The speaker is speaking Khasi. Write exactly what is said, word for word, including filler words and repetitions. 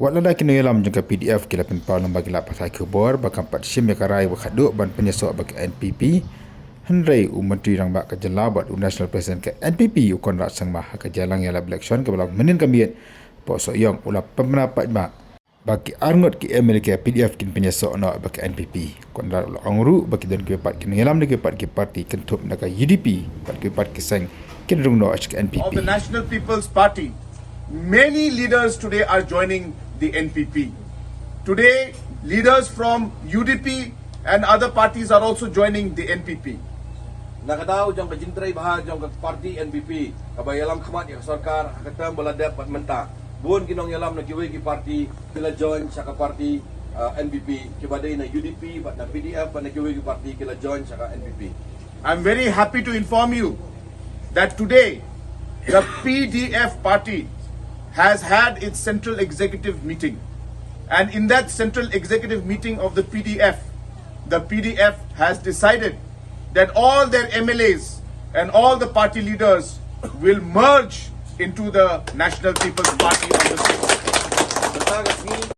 Wat lada ki nongïalam jong ka P D F ki la pynpaw lyngba ki lad pathai khubor ba kam pat shim ïa ka rai ba khadduh ban pynïasoh bad ka N P P, hynrei u Myntri Rangbah ka jylla bad u National President ka N P P u Conrad Sangma ha ka jingïalang ïalap election kaba long mynhynnin ka miet, Pok Sohiong u la pynbna paidbah ba ki arngut ki M L A ka P D F kin pynïasoh noh bad ka N P P. Conrad u la ong ruh ba ki don kiwei pat ki nongïalam na kiwei pat ki party kynthup na ka U D P bad kiwei pat ki seng kin rung noh sha ka N P P. Of the National People's Party, many leaders today are joining the N P P. Today, leaders from U D P and other parties are also joining the N P P. Na ka daw jong ka jingtrei bha jong ka party N P P kaba ïalam khmat ïa ka sorkar ha ka term ba la dep bad mynta, bun ki nongïalam na kiwei ki party ki la join sha ka party, uh, N P P, kiba dei na U D P bad na P D F bad na kiwei ki party ki la join sha ka N P P. I'm very happy to inform you that today the P D F party has had its central executive meeting. And in that central executive meeting of the P D F, the P D F has decided that all their M L As and all the party leaders will merge into the National People's Party on the sixth. Mynta ka sngi